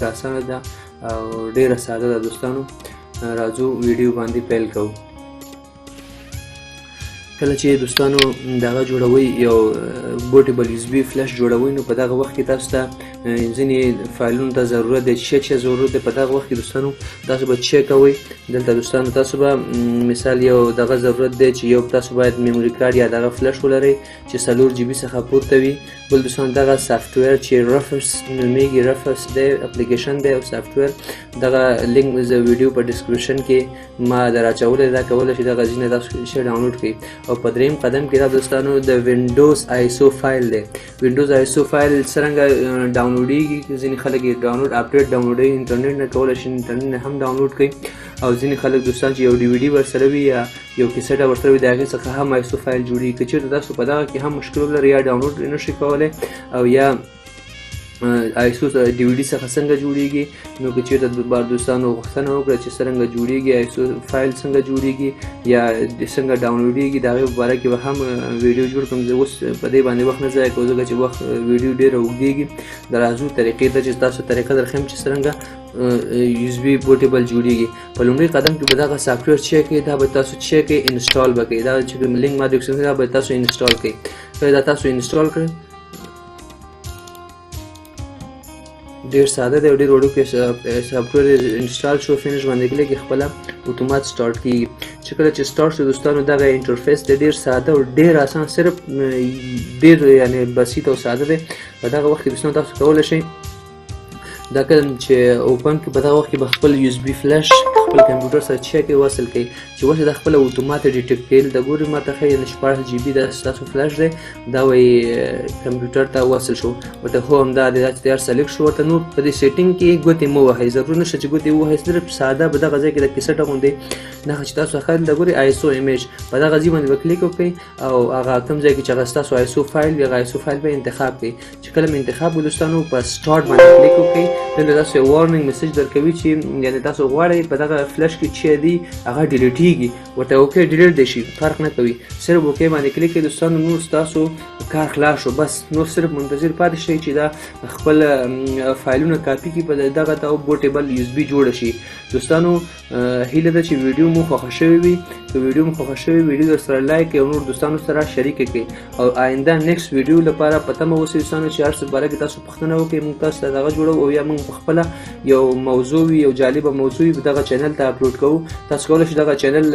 اسانه ده او ډیره ساده ده. دوستانو، راځو ویډیو باندې پیل کوو. کله چې دوستانو دغه جوړوئ، یو bootable USB flash جوړوئ، نو په دغه وخت کې تاسو ته ځینې فایلونو ته ضرورت دی، چې ضرورت دی. په دغه وخت کې دوستانو تاسو به چک کوئ دلته. دوستانو، تاسو به مثال یو دغه ضرورت دی چې یو تاسو باید memory card یا دغه فلش ولرئ چې 4 GB څخه پورته وي. بل دوستان، دغه software چې Rufus نومیږي، Rufus دی، اپلیکیشن دی او software، دغه لینک زه ویډیو په description کې ما دراچولی. دا کولی شئ دغه ځینې تاسو شی ډاونلوډ کړئ. او په دریم قدم کې دا دوستانو د Windows ISO file دی. Windows ISO file څرنګه ډاونلوډیږي؟ ځینې خلک یې ډاونلوډ update ډاونلوډوي انټرنیټ نه، کولی شي انټرنیټ نه هم ډاونلوډ کړي. او ځینې خلک دوستان چې یو DVD ورسره وي یا یو کیسټه ورسره وي، د هغې څخه هم ISO file جوړیږي. که چېرته تاسو په دغه کې هم مشکل ولرئ، یا ډاونلوډ نه شئ کولی او یا ISO DVD څخه څنګه جوړیږي، نو که چېرته بار دوستانو غوښتنه وکړه چې څرنګه جوړیږي، ISO file څنګه جوړیږي یا څنګه ډاونلوډیږي، د هغې په باره کې به هم ویډیو جوړ کړم. زه اوس په دې باندې وخت نه ضایع کوم، ځکه چې وخت ویډیو ډېره اوږدېږي. د راځو طریقې ته چې تاسو طریقه درښیم چې څرنګه USB bootable جوړیږي. په لومړي قدم کې به دغه software چک کړئ. دا به تاسو چک کړئ، install به کړئ. دا چې کوم لینک ما درکړی، دا به تاسو install کړئ. کله دا تاسو install کړئ، ډیر ساده دی او ډیر وړوکی software. Install شو، finish باندې کلیک، خپله اتومات start کیږي. چې کله چې start شو دوستانو، دغه interface دی، ډیر ساده او ډیر آسان، صرف ډیر یعنی بسیط او ساده دی. په دغه وخت کې دوستانو تاسو کولی شئ دا کله چې open کې، په دغه وخت کې به خپل USB flash خپل کمپیوټر سره چک وصل کړئ. چې وصل، دا خپل اتومات detect کوي. د ګوري ماته ښیي 16 GB دا ستاسو فلش دی. دا وایي کمپیوټر ته وصل شو؟ ورته هو، همدا دی، دا چې تیار select شو ورته. نور په دې setting کې ګوتې مه وهئ، ضرور نشته چې ګوتې ووهئ. صرف ساده په دغه ځای کې د کیسټه غوندې نښه چې تاسو اخلئ، د ګوري ISO image، په دغه ځای باندې به کلیک وکړئ او هغه کوم ځای کې چې هغه ستاسو ISO file وي، هغه ISO file به انتخاب کړئ. چې کله مې انتخاب کړو دوستانو، په start باندې کلیک وکړئ. دلته تاسو یو warning message درکوي چې یعنی تاسو غواړئ په دغه فلش کې چې دی هغه delete یږي؟ ورته okay، delete دی شي، فرق نه کوي، صرف okay باندې کلیک کړئ. دوستانو، نور ستاسو کار خلاص شو. بس نور صرف منتظر پاتې شئ چې دا خپل فایلونه کاپي کړي په دغه ته او bootable USB جوړ شي. دوستانو، هیله ده چې ویډیو مو خوښه شوې وي. که ویډیو مو خوښه شوې، ویډیو در سره like او نور دوستانو سره شریک کړئ او آینده next ویډیو لپاره په تمه اوسئ. دوستانو، چې هر څه باره کې تاسو پوښتنه وکړئ، موږ تاسو ته دغه جوړو او یا موږ په خپله یو موضوع وي، یو جالبه موضوع وي، دغه channel ته اپلوډ کوو. تاسو کولی شئ دغه channel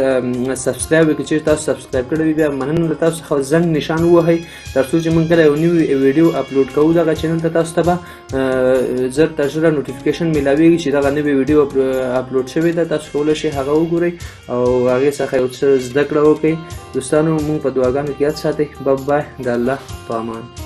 subscribe وکړئ. چې تاسو subscribe کړی وي، بیا مننه له تاسو څخه. زنګ نشان ووهئ تر څو چې موږ کله یو نوی ویډیو اپلوډ کوو دغه channel ته، تاسو ته به زر تر زره notification میلاویږي چې دغه نوې ویډیو اپلوډ شوې ده. تاسو کولی شئ هغه وګورئ او هغې څخه یو څه زده کړه وکړئ. دوستانو، موږ په دعاګانو کې یاد ساتئ. bye bye، د الله په امان.